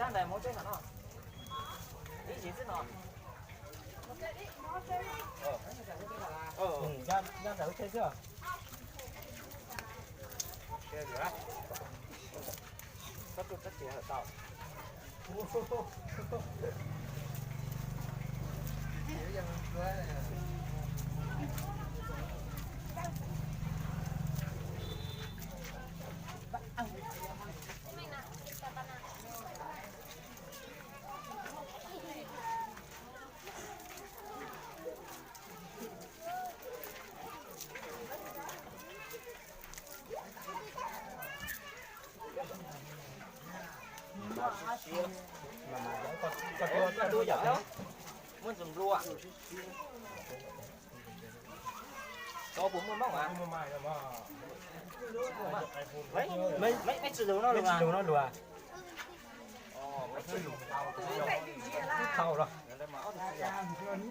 Ntawd mus tsev no. Ib sim xwb no. Ncaj ntawm lub tsheb xwb. Txhob tuaj txhob cia tau. Muab ntxuag nplua. Koj puas muaj moob as? Meb tsis lug no lug as? Tsis lug. Tau los.